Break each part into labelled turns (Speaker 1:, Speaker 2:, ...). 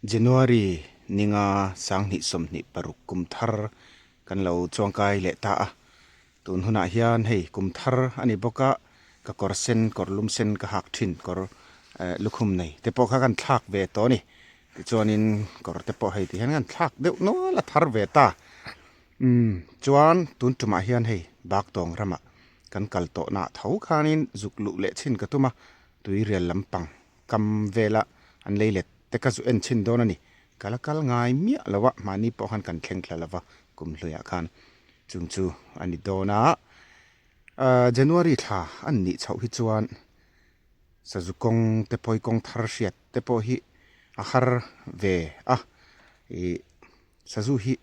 Speaker 1: January ninga 2026 kum thar kan lo chuangkai leh ta a, tun hunah hian hei kum thar a ni bawk a, ka kawr sen kawr lum sen ka hak thin kawr lukhum nei te pawh kha kan thlak ve tawh a ni. Tichuanin kawr te pawh hei ti hian kan thlak deuh nual a thar ve ta. Umm chuan tun tumah hian hei Baktawng ramah kan kal tawh nah tho khanin zuk luh leh chhin ka tum a, tuirial lampang kam vela an lei let te ka zu en chhin dawn a ni. Ka la kal ngai miah lo a, mahni pawh khan kan thleng thla lo va kum hluiah khan chung chu a ni dawn a. Ahh January thla an nih chhoh hi chuan sazu kawng te pawh hi kawng thar hriat te pawh hi a har ve a, ih sazu hi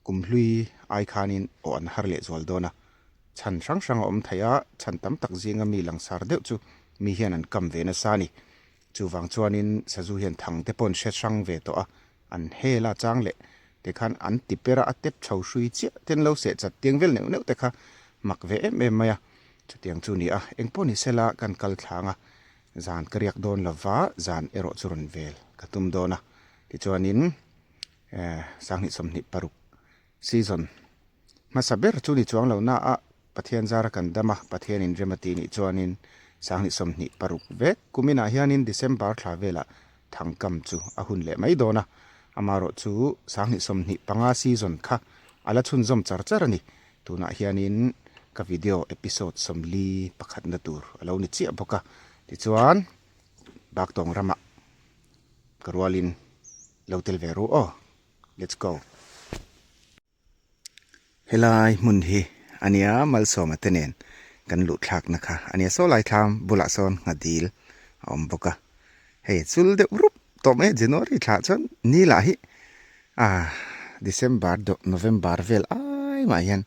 Speaker 1: kum hlui ai khanin aw an har leh zual dawn a, chhan hrang hrang a awm thei a, chhan tam tak zinga mi langsar deuh chu mi hian an kam ve nasa a ni. Chuvang chuanin sazu hian thang te pawh an hre hrang ve tawh a, an hel a chang leh te khan an ti per a, a tep chho hrui chiah te an lo seh chat tiang vel neuh neuh te kha mak ve em em mai a, chutiang chu a ni a, engpawh ni sela kan kal thlang a, zan ka riak dawn lova zan erawh chu rawn vel ka tum dawn a, tichuanin 2026 season hmasa ber chu ni chuang lo na a Pathian zara kan dam a, Pathian in rem a tih nih chuanin 2026 vek kuminah hianin December thla velah thangkam chu a hun leh mai dawn a, amaherawh chu 2025 season kha a la chhunzawm char char a ni. Tunah hianin ka video episode 41 na tur a lo ni chiah bawk a, tichuan Baktawng ramah ka rualin lo tel ve ru aw. Let's go. Helai hmun hi a nia Malsawma te nen kan luh thlakna kha a nia. Saw lai thlam bulah sawn nghadil a awm bawk a. Hei chul deuh rup tawh mai a January thlah chuan ni lah hi ah December deuh November vel ai mah hian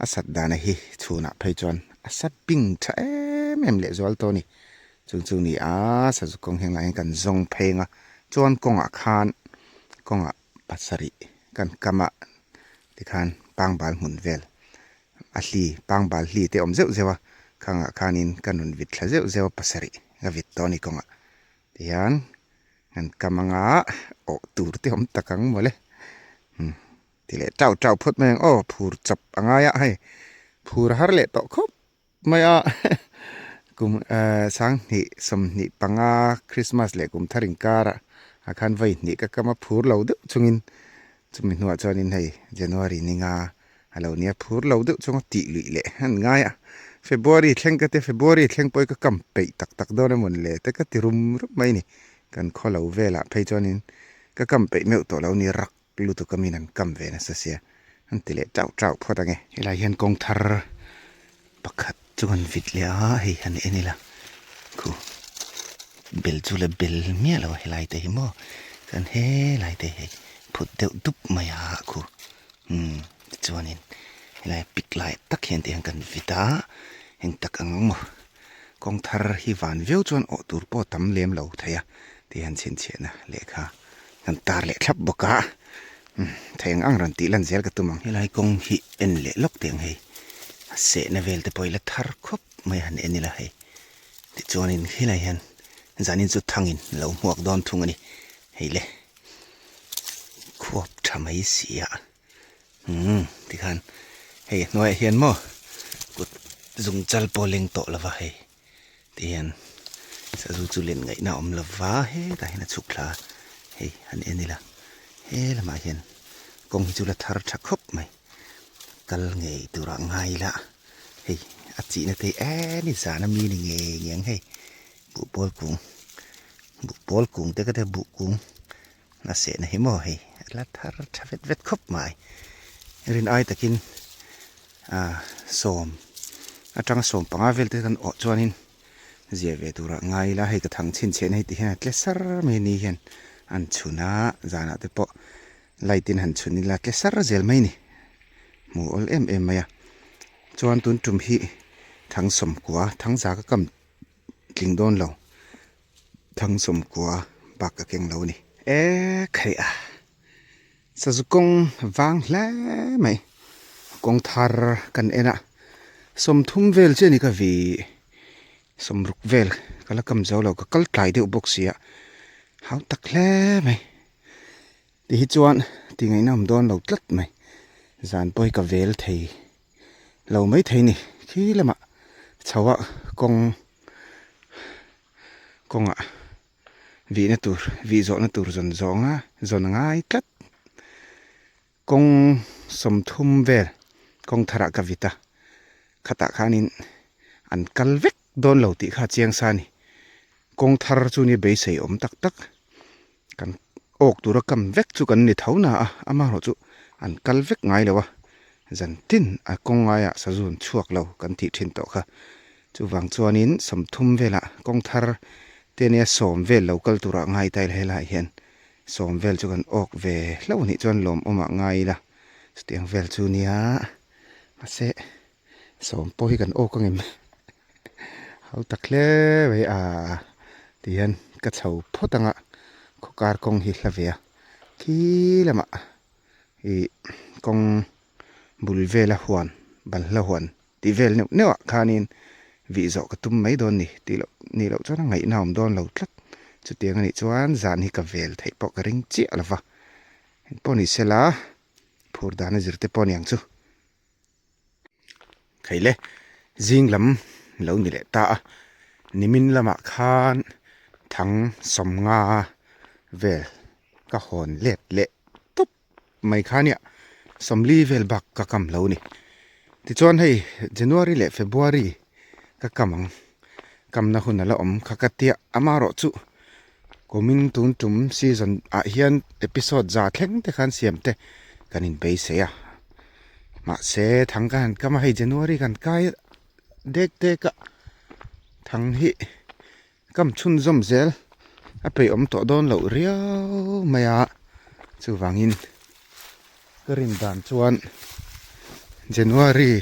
Speaker 1: a sat dana hi chhunah phei chuan a sat ping tha em em leh zual tawh a ni. Chung chu ni a sazu kawng hian lah hian kan zawng pheng a chuan kawngah khan kawngah pasarih kan kam a tikhan pangbal hmun vel a hli pangbal hli te awm zeuh zeuh a khangah khanin ka nun vit thla zeuh zeuh a pasarih ka vit tawh a ni kawngah tihian kan kam anga awh tur te awm tak ang mawle umm ti leh tau tau phawt mai ang aw phur chawp a ngai a hei phur a har leh tawh khawp. Mai a kum 2025 Christmas leh kum thar inkar ah khan vawi hnih ka kam a phur lo deuh chungin chumi hnuah chuanin hei January ni nga a lo nia phur lo deuh chunga tih luih leh an ngai a February thleng ka tia February thleng pawh hi ka kam peih tak tak dawn emaw ni le te ka ti rum rum mai a ni kan khaw lo velah phei chuanin ka kam peih meuh tawh lo ni rak lutuk a min an kam ve nasa sia an ti leh tauh tauh phawt ange. Helai hian kawng thar pakhat chu kan vit leh a hei han en ila khu bel chu la bel miah lo a helai te hi maw chuan helai te hi phut deuh dup mai a khu umm tichuanin helai pik lai tak hian tihian kan vit a heng tak ang maw kawng thar hi van viau chuan awh tur pawh a tam lem lo thei a tihian chhinchhiahna lehkha. Kan tar leh thlap bawk a, umm thei ang ang rawn tih lan zel ka tum ang. Helai kawng hi en leh lawk teh ang hei, a sehna vel te pawh i la thar khawp mai a han en ila hei. Tichuanin helai hian zanin chu thangin lo hmuak dawn thung a ni hei le, khuap tha mai si a, umm tikhan hei a hnuaiah hian maw kut zungchal pawh leng tawh lo va hei. Tihian sazu chu len ngaihna a awm lo va hetah hian a chhuk thla a hei han en ila he lamah hian kawng hi chu la thar tha khawp mai kal ngei turah ngai ila hei a chihna te hi e ni zan ami ni ngei ngei ang hei buhpawl kung buhpawl kung te ka tia buh kung a sehna hi maw hei a la thar tha vet vet khawp mai rin ai takin ah sawm atanga sawm panga vel te kan awh chuanin zia ve turah ngai ila hei ka thang chhin chhiahna hi ti hian a tle sar mai ni hian an chhun a zanah te pawh light in han chhun ila tle sar zel mai ni hmuh awl em em mai a chuan tun tum hi thang sawmkua thang za ka kam tling dawn lo. Thangsawmkua bak a keng lo a ni. E khaih a, sazu kawng vang hle mai, kawng thar kan en a, 30 vel chiah a ni ka vi, 60 vel ka la kam zo lo, ka kal tlai deuh bawk si a, hau tak hle mai. Ti hi chuan ti ngaihna awm dawn lo tlat mai. Zan pawh hi ka vel thei lo mai thei ni. Khi lamah chho a kawng kawngah vihna tur vih zawhna tur zawn zawnga zawn a ngai tlat. Kawng 30 vel kawng tharah ka vit a, khatah khanin an kal vek dawn lo tih kha a chiang sa a ni. Kawng thar chu nia beisei awm tak tak, kan awk tura kam vek chu kan ni tho na a, amaherawh chu an kal vek ngai lo a, zan tin a kawng ngaiah sazun chhuak lo kan tih thin tawh kha. Chuvang chuanin 30 velah kawng thar te nia 10 vel lo kal turah ngai ta ila helaiah hian 10 vel chu kan awk ve hlauh anih chuan lawmawmah ngai ila chutiang vel chu nia mahse 10 pawh hi kan awk angem hau tak hle mai a ti hian ka chho phawt anga khawkar kawng hi hla ve a khi lamah ih kawng bul vela huan balhla huan tih vel neuh neuh ah khanin vih zawh ka tum mai dawn ni tih loh nih loh chuan a ngaihna awm dawn lo tlat. Chutiang anih chuan zan hi ka vel theih pawh ka ring chiah lo va, engpawh ni sela phur dan a zir te pawh a ni ang chu. Khaile zing lam lo ni leh ta a, nimin lamah khan thang 50 vel ka hawn let leh tawp. Mai kha nia 40 vel bak ka kam lo ni. Tichuan hei January leh February ka kam ang. Kamna hun a la awm kha ka tia amaherawh chu kumin tun tum season ah hian episode za thleng te khan siam te kan inbeisei a. Mahse thang ka han kam a hei January kan kai dek dek a thang hi Kam chhunzawm zel a peih awm tawh dawn loh riau mai a, chuvangin ka rin dan chuan January,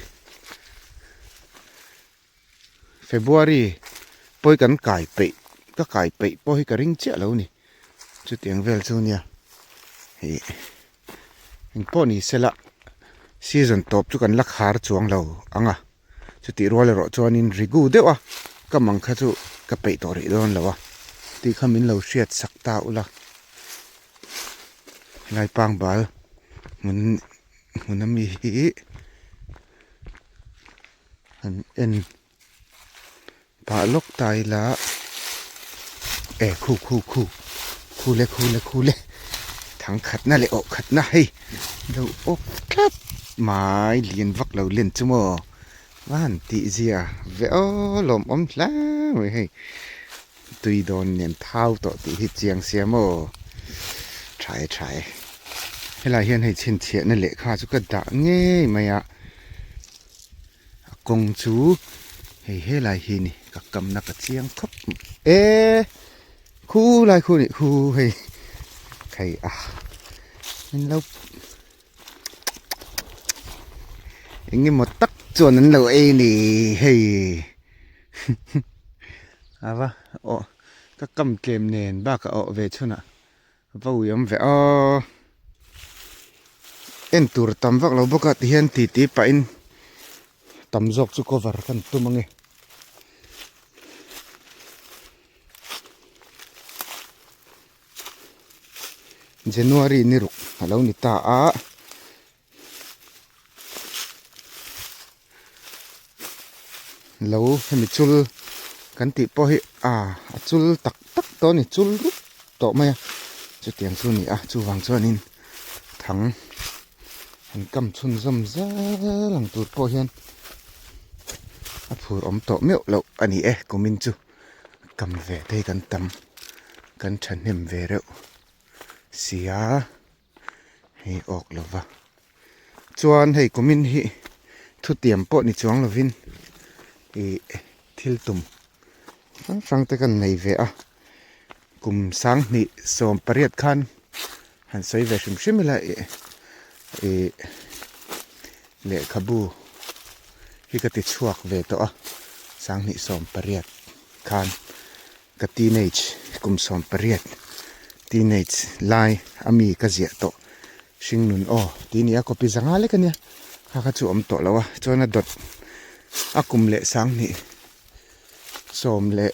Speaker 1: February pawi kan kai peih ka kai peih pawh hi ka ring chiah lo ni, chutiang vel chu nia hei engpawh ni sela season tawp chu kan la khar chuang lo ang a. Chutih rual erawh chuanin rigu deuh a, ka mang kha chu ka peih tawh rih dawn lo a, tih kha min lo hriat sak ta ula. Helai pangbal hmun hmun ami hi han en pah lawk ta ila e khu khu khu khu le khu le khu le thang khatna leh awh khatna hei lo awk tlat mai lian vak lo len chu maw va han tih zia ve aw lawmawm hle mai hei tui dawn nen thau tawh tih hi chiang sia maw tha e tha e helai hian hei chhinchhiahna lehkha chu ka dah ngei mai a. A kawng chu hei helai hi ni ka kamna ka chiang khawp e khu lai khu nih khu hei hei a min lo eng emaw tak chuan an lo ei ni hei a va aw ka kam tlem nen bakah awh ve chhunah va ui awm ve aw en tur tam vak lo bawk a tihian titi pahin tam zawk chu cover kan tum ange. January ni ruk a lo ni ta a. Lo hemi chul kan tih pawh hi ah a chul tak tak tawh a ni chul rup tawh mai a chutiang chu a ni a chuvang chuanin thang an kam chhunzawm zel ang tur pawh hian a phur awm tawh meuh loh a ni e kumin chu kam ve te hi kan tam kan thahnem ve reuh sia. Hei awk lo va. Chuan hei kumin hi thutiam pawh ni chuang lovin ih thil tum hrang hrang te kan nei ve a. Kum 2018 khan han sawi ve hrim hrim ila ih ih lehkhabu hi ka ti chhuak ve tawh a 2018 khan. Ka teenage kum 18 teenage lai a mi ka ziah tawh hringnun aw tih a ni a copy zanga lek a nia kha kha chu a awm tawh lo a chuan a dawt a kum leh 20 sawm leh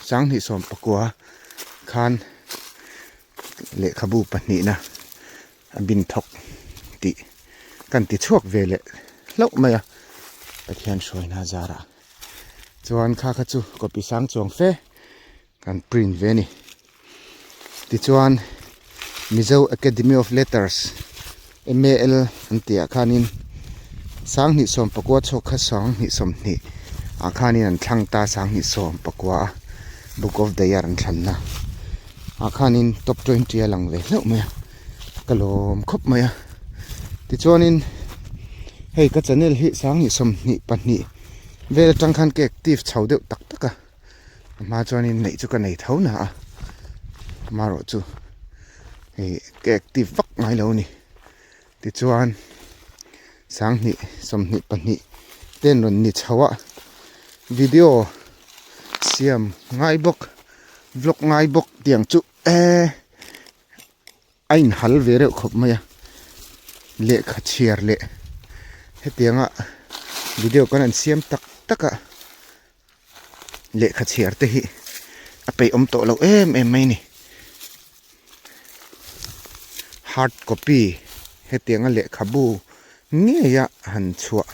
Speaker 1: 2019 khan lehkhabu pahnihna. A bin thawk tih kan ti chhuak ve leh hlauh mai a, Pathian hruaina zarah chuan kha kha chu copy sang chuang fe kan print ve a ni. Tichuan Mizo Academy of Letters, MAL, an tih ah khanin sanghnih sawm pakua chhuak kha sanghnih sawmhnih ah khanin an thlang ta sanghnih sawm pakua a Book of the Year an thlanna ah khanin top 20 a lang ve hlauh mai a ka lawm khawp mai a tichuanin hei ka channel hi sanghnih 22 vel atang khan ka active chho deuh tak tak a a hma chuanin neih chu ka nei tho na a amaherawh chu hei ka active vak ngai lo a ni tichuan sanghnih 22 te an rawn ni chho a video siam ngai bawk vlog ngai bawk tiang chu eee a inhal ve reuh khawp mai a lehkha chhiar leh hetianga video kan han siam tak tak a lehkha chhiar te hi a peih awm tawh loh em em mai a ni hard copy hetianga lehkhabu ngeia han chhuah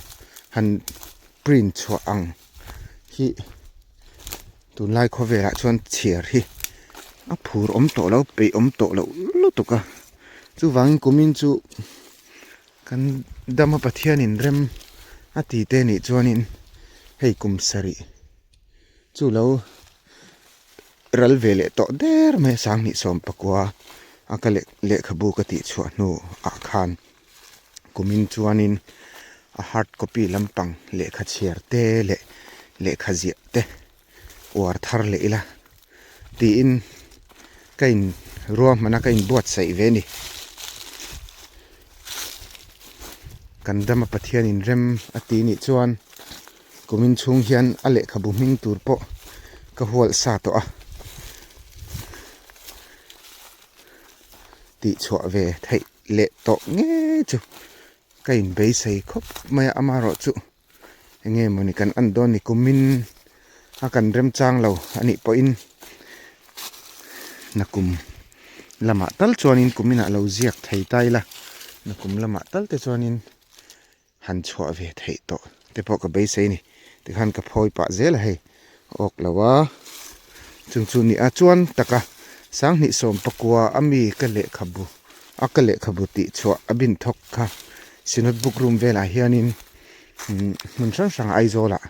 Speaker 1: han print chhuah ang hi tunlai khawvelah chuan chhiar hi a phur awm tawh lo peih awm tawh loh lutuk a chuvangin kumin chu kan dama Pathianin rem a ti te nih chuanin hei kum sarih chu lo ral ve leh tawh der mai a 2019 a ka lehkhabu ka tih chhuah hnu ah khan. Kumin chuanin a hard copy lampang lehkha chhiar te leh lehkha ziah te uar thar leh ila tiin ka in ruahman a ka in buatsaih ve a ni. Kan dama Pathianin rem a ti nih chuan kumin chhung hian a lehkhabu hming tur pawh ka hualh sa tawh a. Tih chhuah ve theih leh tawh ngei chu ka inbeisei khawp mai a amaherawh chu eng nge mawni kan en dawn ni kumin a kan remchang lo a nih pawhin nakum lamah tal chuanin kuminah lo ziak thei ta ila nakum lamah tal te chuanin han chhuah ve theih tawh te pawh ka beisei a ni tikhan ka phawi pah zel a hei awk lo a chung chu ni a chuan taka 2019 a mi ka lehkhabu a ka lehkhabu tih chhuah a bin thawk kha synod book room velah hianin hmun hrang hrang Aizawl ah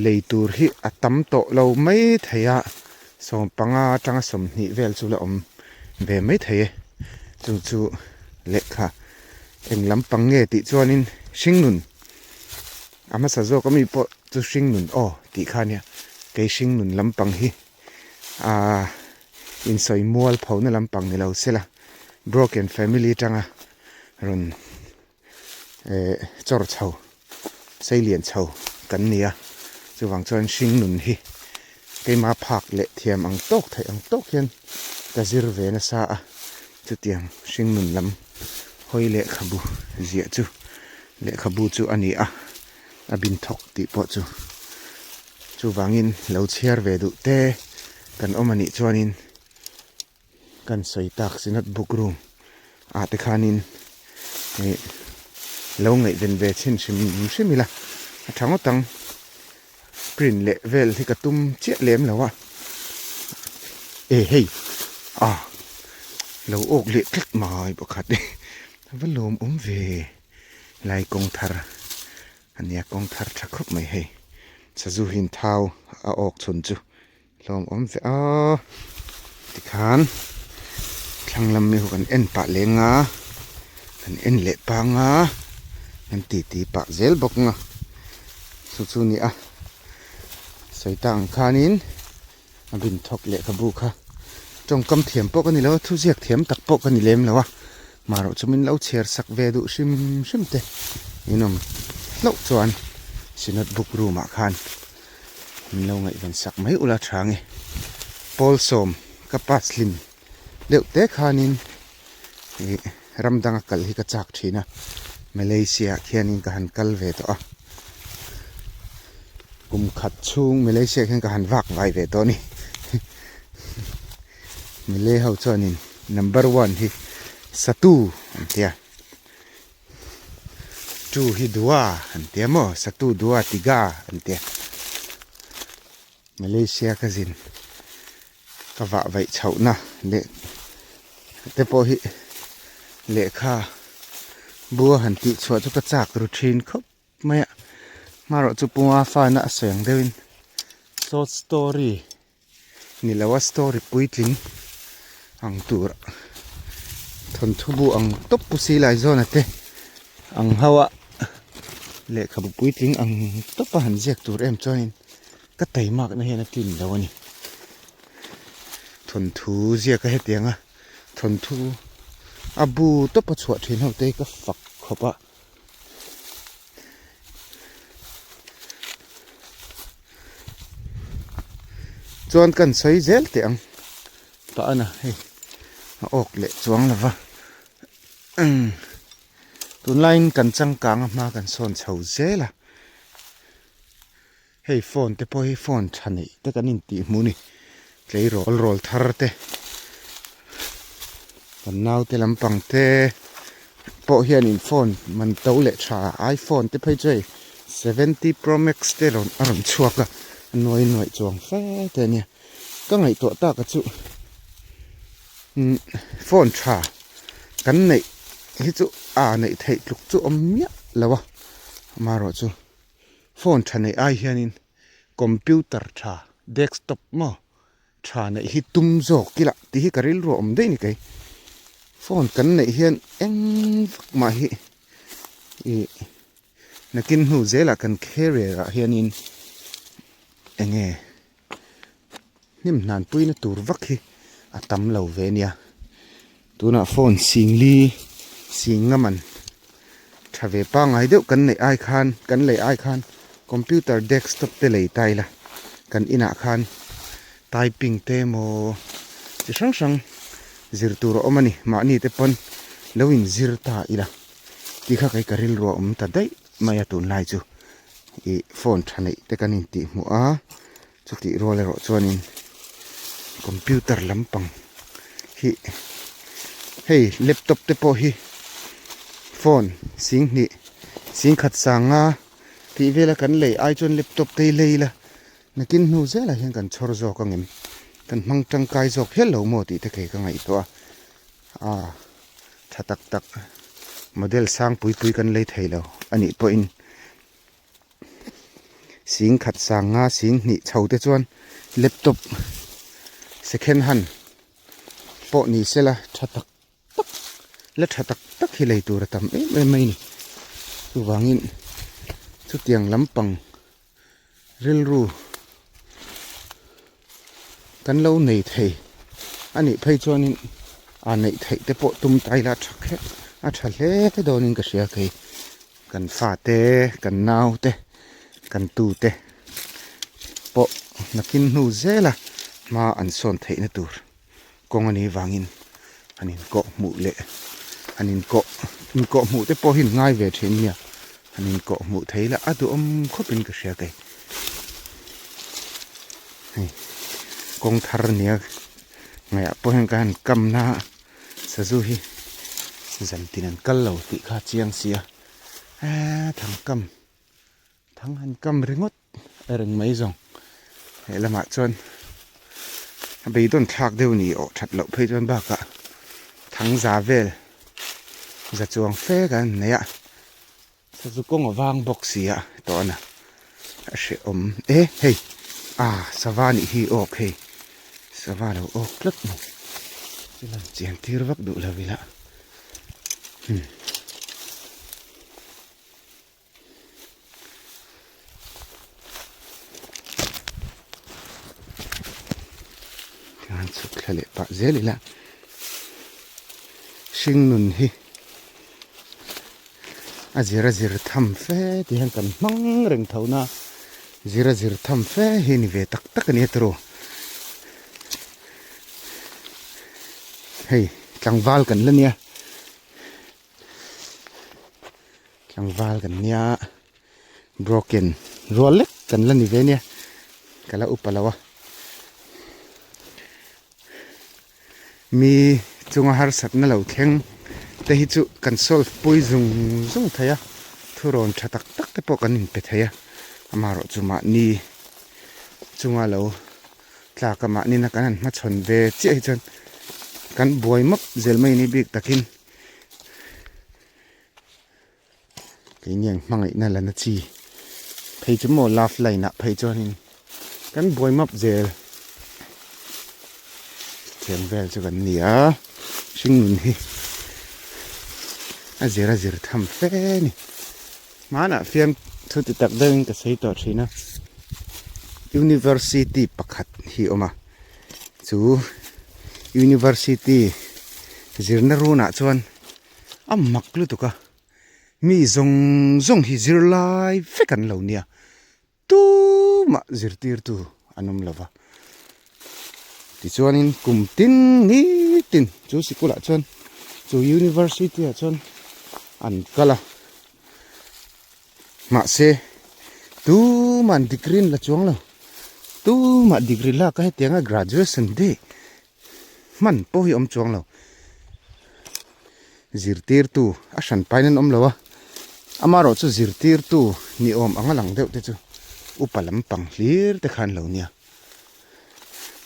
Speaker 1: lei tur hi a tam tawh lo mai thei a 15 atanga 20 vel chu la awm ve mai thei e chu chu lehkha eng lampang nge tih chuanin hringnun a hmasa zawk ami pawh chu hringnun aw tih kha ania kei hringnun lampang hi aaa insawi mual phona lampang ni lo sela broken family atanga rawn. eh chawr chho sei lian chho kan ni a chuvang chuan hring nun hi keima phak leh thiam ang tawk theih ang tawk hian ka zir ve nasa a chutiang hring nun lam hawi lehkhabu ziah chu lehkhabu chu a ni a a bin thawk tih pawh chu chuvangin lo chhiar ve duh te kan awm a nih chuanin. Kan sawi tak Synod Book Room ah te khanin ih lo ngaihven ve chhin hrim hrim ila a tha ngawt ang print leh vel hi ka tum chiah lem lo a e hei ah lo awk leh tlat mai pakhat e a va lawm awm ve lai kawng thar a nia kawng thar tha khawp mai hei sazu hin thau a awk chhun chu. Hlawm awm ve a tikhan thlang lam mi ho kan en pah leng a kan en leh pang a kan ti ti pah zel bawk ang a chu chu a ni a sawi ta ang khanin a bin thawk lehkhabu kha tawngkam thiam pawh ka ni lo a thuziak thiam tak pawh ka ni lem lo a marawh chu min lo chhiar sak ve duh hrim hrim te inawm hlauh chuan synod book room ah khan. Min lo ngaihven sak mai ula tha nge. Pawl sawm ka pass hlim deuh te khanin ih ram danga kal hi ka chak thin a, Malaysia ah khianin ka han kal ve tawh a, kum khat chhung Malaysia ah khian ka han vak vai ve tawh a ni. Malay ho chuanin. Number one hi satu an tia, two hi dua an tia maw, satu dua tiga an tia. Malaysia ka zin ka vah vaih chhohna leh te pawh hi lehkha bua han tih chhuah chu ka chak ru thin khawp mai a, hmarawh chu Puma fana a sawi ang deuhin short story ni lo a story puitling ang tur thawnthu bu ang tawp pu silai zawn a te ang ho a lehkhabu puitling ang tawp a han ziak tur em chuanin ka taimakna hian a tlin lo a ni. Thawnthu ziak a hetiang a thawnthu a bu tawp a chhuah thin ho te hi ka fak khawp a. Chuan kan sawi zel teh ang pah a na hei a awk leh chuang lo va umm tunlaiin kan changkang a hma kan sawn chho zel a hei phone te pawh hi phone tha neih te kan intih hmuh a ni tleirawl rawl thar te kan naute lampang te pawh hianin phone man to leh tha iphone te phei chu hei seventy pro max te rawn a rawn chhuak a a nuai nuaih chuang fe te a nia ka ngaihtuah tak a chu phone tha kan neih hi chu a neih theih tluk chu awm miah lo a amaherawhchu phone tha neih ai hianin computer tha desktop maw tha neih hi tum zawk ila tih hi ka rilru a awm daih a ni kei phone kan neih hian eng vak mah hi ih nakin hnu zelah kan carrier ah hianin eng nge hnim hnan puina tur vak hi a tam lo ve nia tunah phone singli sing nga man tha ve pangngai deuh kan neih ai khan kan lei ai khan computer desktop te lei ta ila kan inah khan typing te emaw chi hrang hrang zir tur a awm a ni mahni te pawn lo in zir ta ila tih kha kei ka rilru a awm ta daih mai a tunlai chu ih phone tha neih te kan intih hmuh a. Chutih rual erawh chuanin computer lampang hi hei laptop te pawh hi phone singhnih singkhat sanga tih vela kan lei ai chuan laptop te hi lei ila nakin hnu zelah hian kan chhawr zawk ang em kan hmang tangkai zawk hial lo maw tih te kei ka ngaihtuah a ah tha tak tak model sang pui pui kan lei thei lo anih pawhin. Sing khat sang nga sing hnih chho te chuan laptop second hand pawh ni sela tha tak tak la tha tak tak hi lei tur a tam em em mai a ni chuvangin chutiang lampang rilru kan lo nei thei a nih phei chuanin a neih theih te pawh tum ta ila a tha kher a tha hle dawnin ka hria kei. Kan fate, kan naute, kan tute pawh nakin hnu zela hma an sawn theihna tur kawng a nih vangin an inkawh hmuh leh an inkawh inkawh hmuh te pawh hi an ngai ve thin nia an inkawh hmuh thei la a duhawm khawpin ka hria kei hei kawng thar nia ngaihah pawh hian ka han kamna Sazu hi zantin an kal lo tih kha a chiang si a, eee thang kam thang han kam ringawt a reng mai zawng he lamah chuan a beidawn thlak deuh ni awh that loh phei chuan bakah thang za vel za chuang fe kan nei a sazu kawng a vang bawk si a tawh a a hrehawm e hei ah sava nih hi awk hei sava lo awk tlat mai chu lan chian tir vak duh lo ila hmm. Tichuan chhuk thla leh pah zel ila hring nun hi a zir a zir tham fe tih hian kan hmang reng tho na zir a zir tham fe hi a ni ve tak tak a nia tiraw hei tlangval kan la nia tlangval kan nia broken rual lek kan la ni ve nia ka la upa lo a mi. Chunga harsatna lo thleng te hi chu kan solve pui zung zung thei a, thurawn tha tak tak te pawh kan inpe thei a, amaherawh chu mahni chunga lo tlak a mahnina kan han hmachhawn ve chiah hi chuan kan buai mawp zel mai ni bik takin Keini ang hmangaihna la na chi phei chu maw love line ah phei chuanin kan buai map zel thiam vel chu kan ni a hringnun hi a zir a zir tham fe a ni hmanah fiam thu ti tak deuhin ka sawi tawh thin a university pakhat hi a awm a chu university zirna runah chuan. A mak lutuk a, mi zawng zawng hi zirlai vek an lo nia, tumah zirtirtu an awm lo va. Tichuanin kum tin ni tin chu sikulah chuan chu university ah chuan an kal a, mahse tumah degree an la chuang lo, tumah degree lak a hetianga graduation day Hman pawh hi awm chuang lo. Zirtirtu a hran pain an awm lo a, amaherawh chu zirtirtu ni awm anga lang deuh te chu upa lampang hlir te khan lo nia.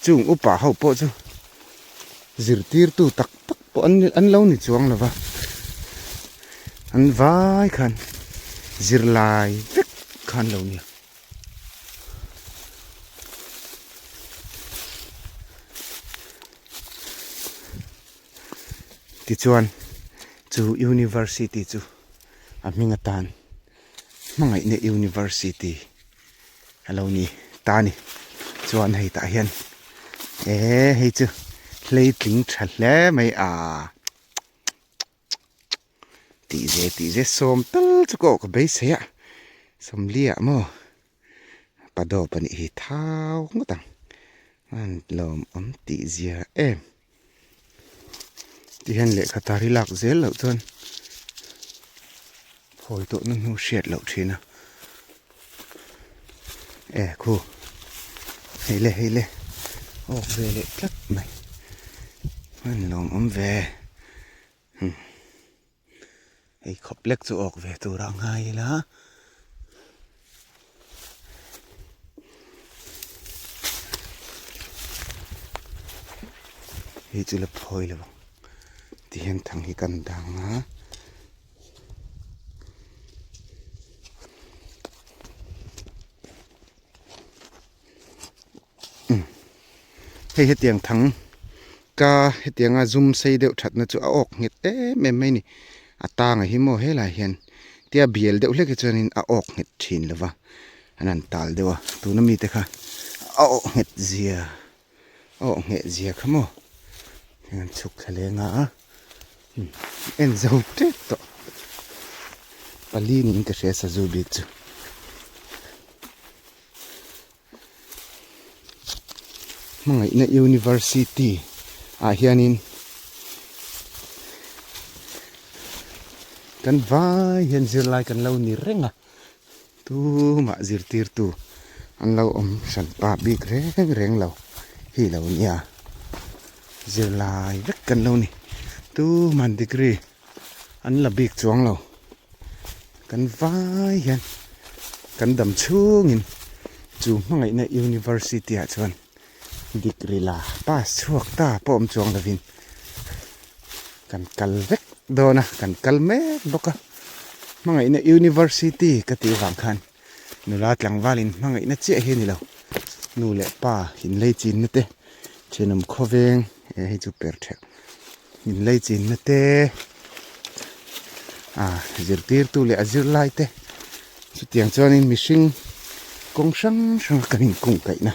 Speaker 1: Chung upa ho pawh chu zirtirtu tak tak pawh an lo ni chuang lo va, an vai khan zirlai vek khan lo nia. Tichuan chu University chu a hming atan hmangaihna University a lo ni ta a ni. Chuan hei tah hian eee hei chu hleitling tha hle mai a. Tih ve tih ve sawm tal chu ka awh ka beisei a sawmliah maw pa dawp a nih hi thau ngawt ang an lawmawm tih zia em ti hian lehkha tar hi lak zel loh chuan phawi tawh na hnu hriat loh thin a e khu hei le hei le awk ve leh tlat mai an lawmawm ve. Hei khawp lek chu awk ve tur a ngai ila. Hei chu la phawi lo ang ti hian thang hi kan dang a. Hei hetiang thang ka hetianga zum sei deuh thatna chu a awk nghet em em mai a ni a tangah hi maw helai hian tia bial deuh hlek hi chuanin a awk nghet thin lo va an han tal deuh a tuna mite kha a awk nghet zia a awk ngheh zia kha maw heng an chhuk thla leng a en zo tep tawh pali niin ka hria sazu bik chu. Hmangaihna University ah hianin kan vai hian zirlai kan lo ni reng a tumah zirtirtu an lo awm hran pa bik reng reng lo hi lo nia zirlai vek kan lo ni tuman degree an la bik chuang lo kan vai hian kan dam chhungin chu hmangaihna university ah chuan degree la pass chhuak ta pawh awm chuang lovin kan kal vek dawn a kan kal mek bawk a hmangaihna university ka tih vang khan nula tlangval in hmangaihna chiah hi a ni lo nu leh pa inlei chinna te thenawm khawveng eh hei chu per theuh. Min lei chinna te ah zirtirtu leh a zirlai te chutiang chuanin mihring kawng hrang hrang a kan inkungkaihna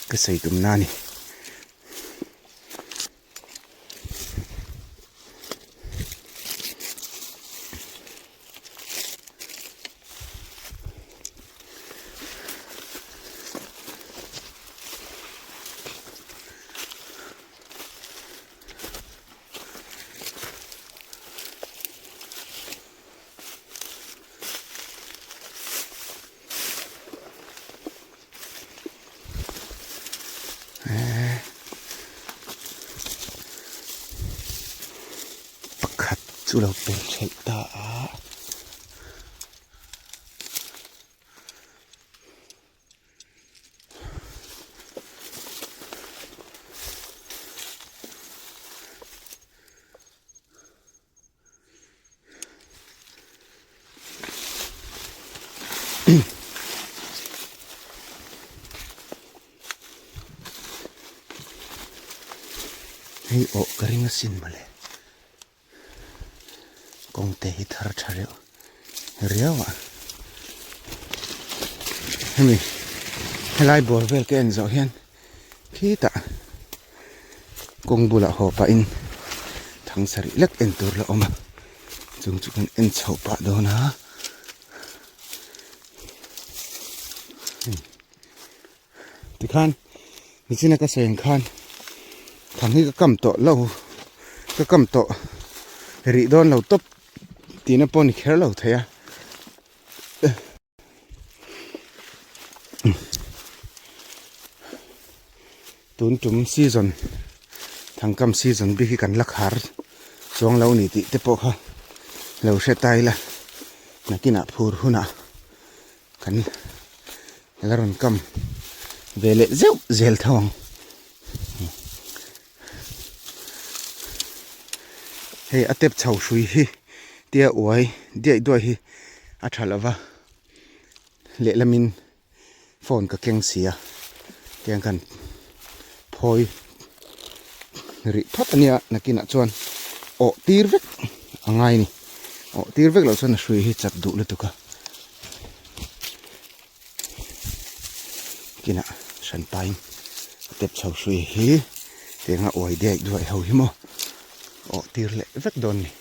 Speaker 1: ka sawi tumna a ni. chu lo per thelh ta a. Hei awh ka ring asin mawle kawng te hi thar tha reuh riau a hemi helai bawr vel ka en zawh hian khitah kawng bulah haw pahin thang sarih lek en tur la awm a chung chu kan en chhoh pah dawn a tikhan nichina ka sawi ang khan thang hi ka kam tawh lo ka kam tawh rih dawn lo tawp tihna pawh ni kher lo thei a. Tun tum season thangkam season bik hi kan la khar chuang lo a ni tih te pawh kha lo hre ta ila nakinah phur hunah kan la rawn kam ve leh zeuh zel tho ang. Hei a tep chho hrui hi tia uai diaih duai hi a tha lova lehlamin phone ka keng si a tiang khan phawi rih phawt a nia nakinah chuan awh tir vek a ngai a ni awh tir vek loh chuan a hrui hi chat duh lutuk a kinah hran pain a tep chho hrui hi tianga uai diaih duaih ho hi maw awh tir leh vek dawn a ni.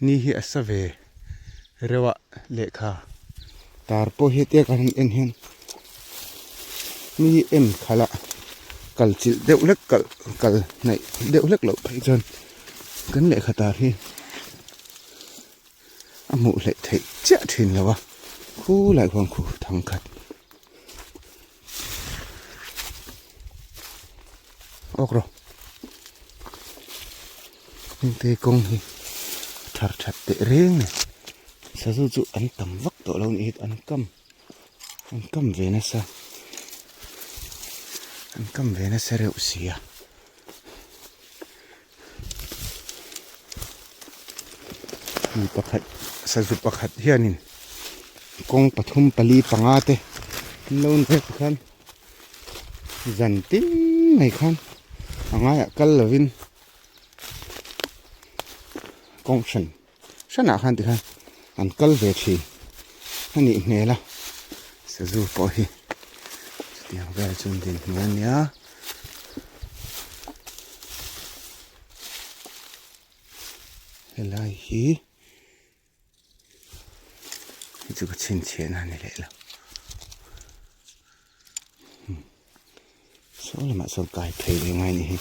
Speaker 1: Ni hi a sa ve reuh a lehkha tar pawh hi tia kan han en hian mi hi en khalh a kal chilh deuh hlek kal kal hnaih deuh hlek loh phei chuan kan lehkha tar hi a hmuh hleih theih chiah thin lo a khulai khuan khu thangkhat. Awk rawh hengte kawng hi thar that teh reng a ni sazu chu an tam vak tawh lo a nih hi an kam an kam ve nasa an kam ve nasa reuh si a. Mi pakhat sazu pakhat hianin kawng pathum pali panga te an lo nek khan zan tin mai khan a ngaiah kal lovin kawng hran hranah khan tikhan an kal ve thin a nih hmel a sazu pawh hi chutiang vel chu an din hmel a nia. Helai hi hei chu ka chhinchhiahna a ni leh lo saw lamah sawn kai phei leh ngai a nih hi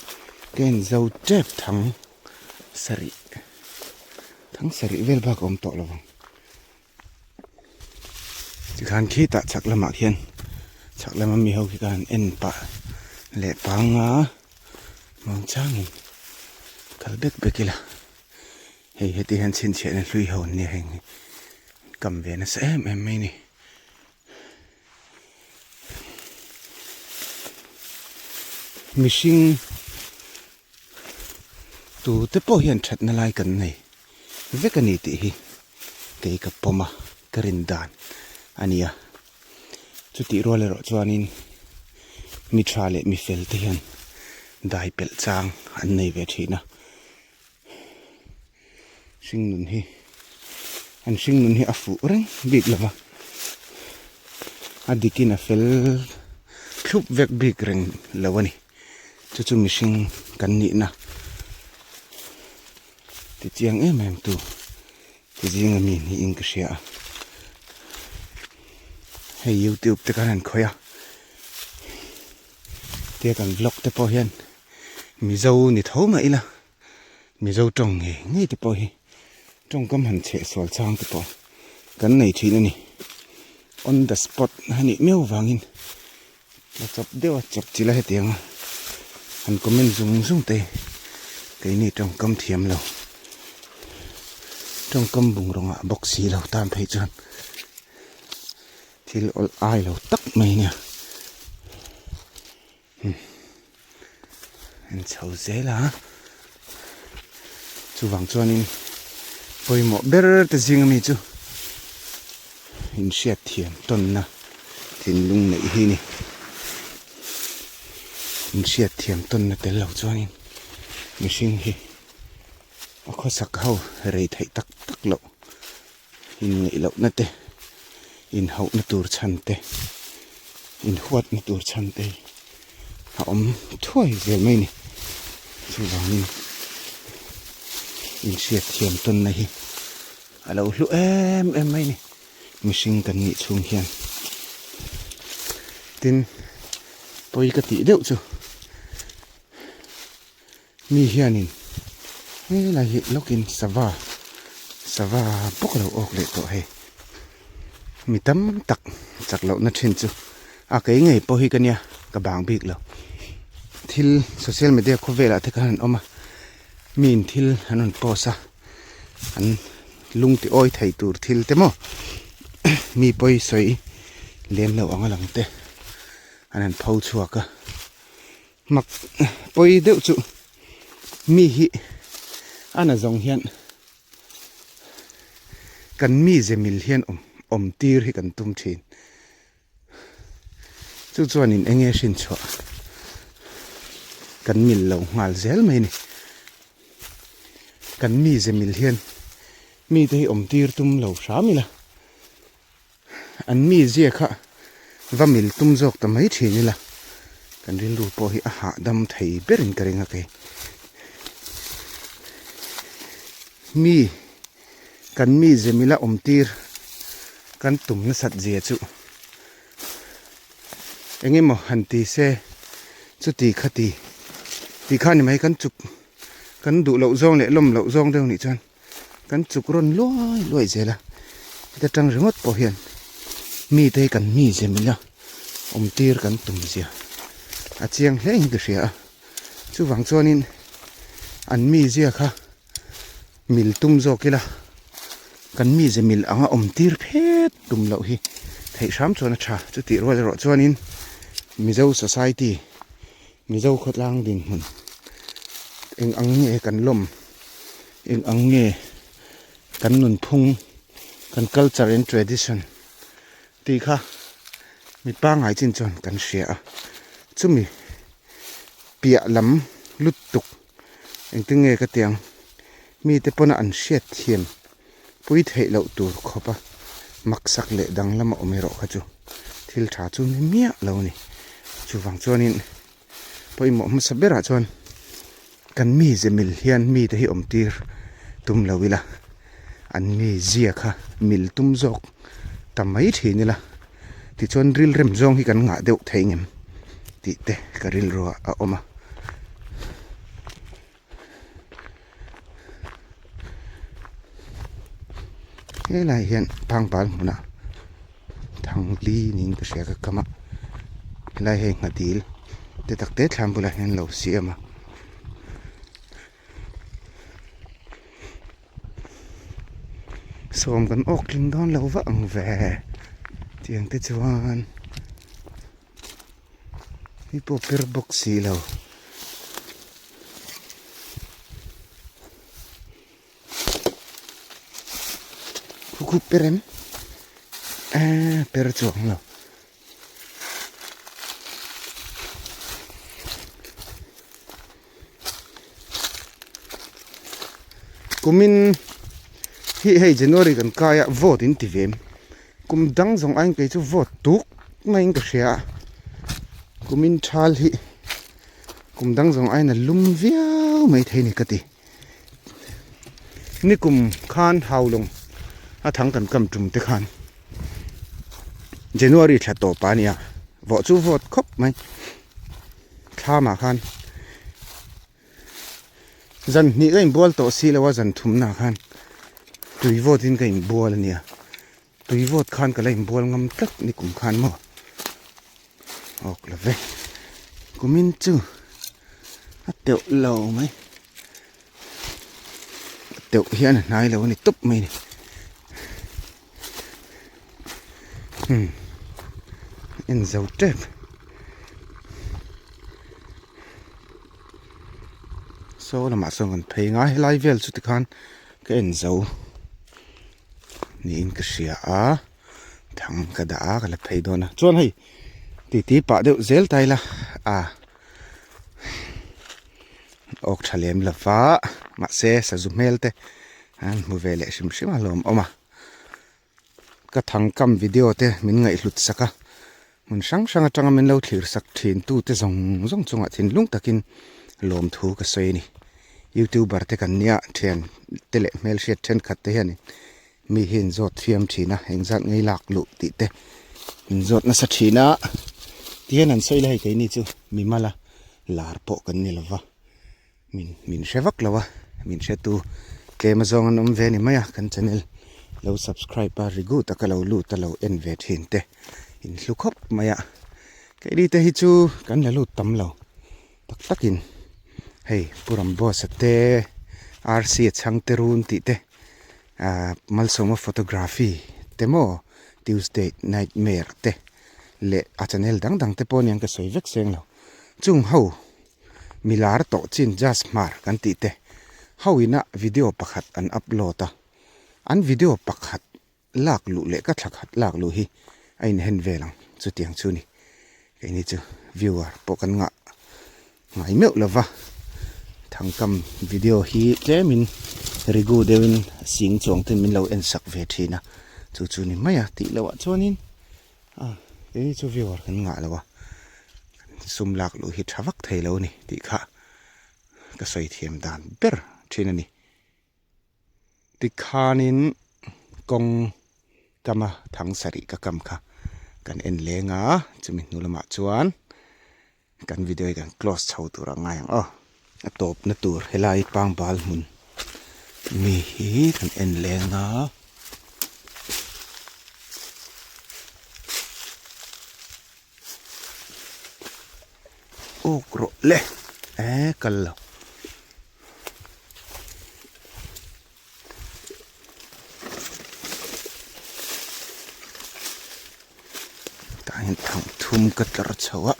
Speaker 1: ka en zo tep thang sarih thang sarih vel bak a awm tawh lo vang tikhan khitah chhak lamah khian chhak lama mi ho khi ka han en pah leh pang a muangchangin kal bek bek ila hei heti hian chhinchhiahna hlui ho an nia heng hi kam ve nasa em em mai a ni. Mihring tute pawh hian thatna lai kan nei vek a ni tih hi kei ka pawm a ka rin dan a ni a chutih rual erawh chuanin mi tha leh mi fel te hian dai pelh chang an nei ve thin a hringnun hi an hringnun hi a fuh reng bik lo va a dikin a fel thlup vek bik reng lo a ni chu chu mihring kan nihna ti chiang em em tu ti zinga mi niin ka hria a hei youtube te khan an khawih a tia kan vlog te pawh hian Mizo ni tho mah ila Mizo tawng ngei ngei te pawh hi tawngkam han chheh sual chang te pawh kan nei thin a ni. On the spot a nih miau vangin. La chawp deuh a chawp chilh a hetiang a han comment zung zung te keini tawngkam thiam lo tawngkam bungraw ngah bawk si lo tan phei chuan thil awlh ai lo tak mai nia En chho zel a chuvang chuanin pawimawh ber te zing ami chu inhriat thiam tawnna thinlung neih hi a ni inhriat thiam tawnna tel lo chuanin mihring hi a khawsak ho rei theih tak tak loh inngeih lohna te inhauhna tur chhan te inhuatna tur chhan te a awm thuai zel mai a ni chuvangin inhriat thiam tawnna hi a lo hlu em em mai a ni mihring kan nih chhung hian tin pawi ka tih deuh chu. Mi hianin helai hi lawkin sava sava bawk a lo awk leh tawh hei. Mi tam tak chak lohna thin chu a kei ngei pawh hi ka nia ka bang bik lo. Thil social media khawvelah te khan an awm a, miin thil an rawn post a, an lung ti awi thei tur thil te maw mi pawi sawi lem lo ang a lang te an han pho chhuak a. Mak pawi deuh chu mi hi a na zawng hian kan mi ze mil hian awm awm tir hi kan tum thin. Chu chuanin eng nge hrin chhuah kan mil lo nghal zel mai a ni. Kan mi ze mil hian mite hi awm tir tum lo hram ila. An mizia kha va mil tum zawk ta mai thin ila kan rilru pawh hi a hahdam thei berin ka ring a kei. Mi kan mize mila awm tir kan tum nasat zia chu eng emaw han ti se chuti khati tih kha ni mai kan chuk kan duh loh zawng leh lawm loh zawng deuh nih chuan. Kan chuk rawn luai luai zel a, heta tang ringawt pawh hian mite hi kan mi zem ila awm tir kan tum zia a chiang hle in ka hria a, chuvang chuanin an mi zia kha mil tum zawk ila kan mi ze mil anga awm tir phet tum loh hi theih hram chuan a tha chutih rual erawh chuanin Mizo society Mizo khawtlang dinhmun eng ang nge kan lawm eng ang nge kan nunphung kan culture and tradition tih kha mi pangngai chin chuan kan hria a chumi piah lam lutuk engtin nge ka tiang mite pawna an hriat thiam pui theih loh tur khawpa maksak leh danglam a awm erawh kha chu thil tha chu ni miah lo a ni. Chuvang chuanin pawimawh hmasa berah chuan kan mi ze mil hian mite hi awm tir tum lo ila, an mi zia kha mil tum zawk ta mai thin ila tichuan rilrem zawng hi kan ngah deuh thei ngem tih te ka rilruah a awm a. Helai hian pangbal hmunah thangli niin ka hria ka kam a helai hei ngha dil te tak te thlam bulah hian an lo siam a. Sawm kan awk tling dawn lo vak ang ve tiang te chuan. Hei pawh per bawk si lo. Khu khu per em? Eee per chuang lo. Kumin hi hei January kan kai a vote in ti ve em kum dang zawng aiin kei chu vote tuk maiin ka hria a kumin thal hi kum dang zawng aiin a lum viau mai thei a ni ka ti nikum khan haulawng a thang kan kam tum te khan January thla tawp a nia vawh chu vote khawp mai. Thlamah khan zan hnih ka inbual tawh si lo a zan thumnaah khan tui vawtin ka inbual a nia tui vawt khan ka la inbual ngam tlat ni kum khan maw. Awk lo ve. Kumin chu a teuh lo mai. A teuh hian a hnai lo a ni tawp mai a ni. Hmm. En zo tep. Saw lamah sawn kan phei ngai helai vel chu tikhan ka en zo niin ka hria a thang ka dah a ka la phei dawn a chuan hei titi pah deuh zel ta ila a awk tha lem lova mahse sazu hmel te an hmu ve leh hrim hrim a hlawm awm a. Ka thangkam video te min ngaihhlut sak a, hmun hrang hrang atanga min lo thlir sak thin tu te zawng zawng chungah thinlung takin lawmthu ka sawi a ni. Youtuber te kan nia thian te leh hmelhriat thenkhat te hianin mi hi in zawt thiam thin a, engzat ngei lak luh tih te in zawt nasa thin a, tihian an sawi la hei keini chu mimala lar pawh kan ni lova. Min min hre vak lo a, min hretu tlem azawng an awm ve a ni mai a, kan channel lo subscribe a rigu taka lo lut a lo en ve thin te in hlu khawp mai a, keini te hi chu kan la lut tam lo tak takin hei Pu Ramboss-a te RC-a chhangte run tih te ah Malsawma photography te maw Tuesday nightmare te leh a channel dang dang te pawh aniang ka sawi vek seng lo chung ho. Milar tawh chin Jazz Hmar kan tih te ho ina video pakhat an upload a, an video pakhat lak luh leh ka thla khat lak luh hi a inhen vel ang chutiang chu ni. Keini chu viewer pawh kan ngah ngai meuh lova, thangkam video hi tlemin regu deuhin sing chuang ten min lo en sak ve thin a, chu chu ni mai a tih loh ah chuanin A, keini chu viewer kan ngah lo a, sum lak luh hi tha vak thei lo a ni tih kha ka sawi thiam dan ber thin a ni. Tikhanin kawng kama thang sarih ka kam kha kan en leng a, chumi hnu lamah chuan kan video hi kan close chho tur a ngai ang aw. A tawpna tur helai pangbal hmun mi hi kan en leng a. Awk rawh le eh kal lo. Tah hian thang thum ka tlar chho a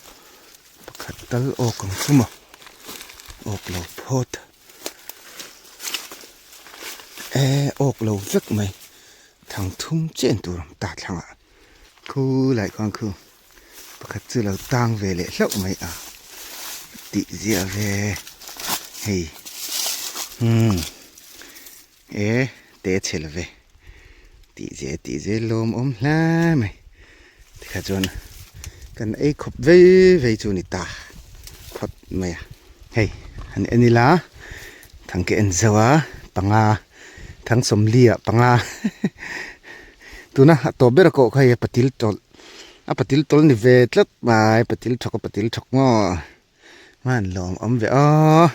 Speaker 1: pakhat tal awk ang chu maw awk lo phawt e awk lo vek mai thang thum chen tur ang ta thlangah khu lai khuan khu pakhat chu lo tang ve leh hlauh mai a tih ziah ve hei umm e te chhe lo ve tih zel tih zel lawm awm hle mai tikha chuan kan ei khawp vei vei chu a ni ta phawt mai a hei han en ila thangke en zauh a panga. Thangsawmli ah panga tuna a tawp ber a kawh kha hei a patil tawlh a patil tawlh ni ve tlat mai patil thawk a patil thawk maw hman lawm awm ve aw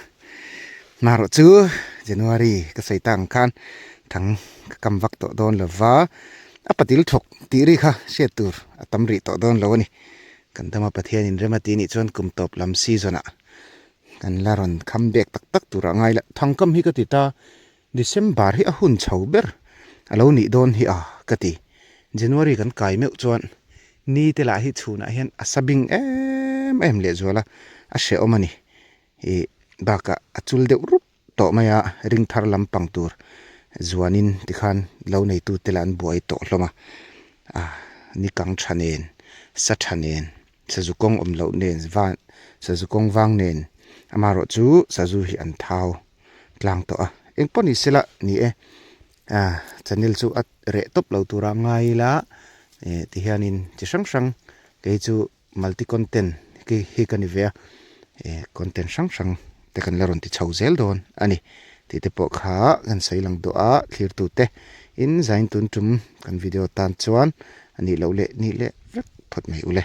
Speaker 1: marawh chu January ka sawi tak ang khan thang ka kam vak tawh dawn lo va a patil thawk tih ri kha hriat tur a tam rih tawh dawn lo a ni kan dama Pathian in rem a tih nih chuan kum tawp lam season ah Kan la rawn kham bek tak tak turah ngai la. Thangkam hi ka ti ta, December hi a hun chho ber a lo nih dawn hi a ka ti. January kan kai meuh chuan ni te lah hi chhunah hian a sa bing em em lehzual a, a hrehawm a ni. Ih bakah a chul deuh rup tawh mai a, ring thar lampang tur zuanin tikhan lo neitute lah an buai tawh hlawm a, a ni kang tha nen, sa tha nen. Sazu kawng awm loh nen van sazu kawng vang nen amaherawh chu sazu hi an thau tlang tawh a eng pawh ni sela ni e ah channel chu a reh tawp lo tura ngai ila eh ti hianin chi hrang hrang kei chu multi content hi hi ka ni ve a eh content hrang hrang te kan la rawn ti chho zel dawn a ni tih te pawh kha kan sawi lang duh a thlirtu te in zain tun tum kan video tan chuan a nih loh leh nih leh vek phawt mai ule.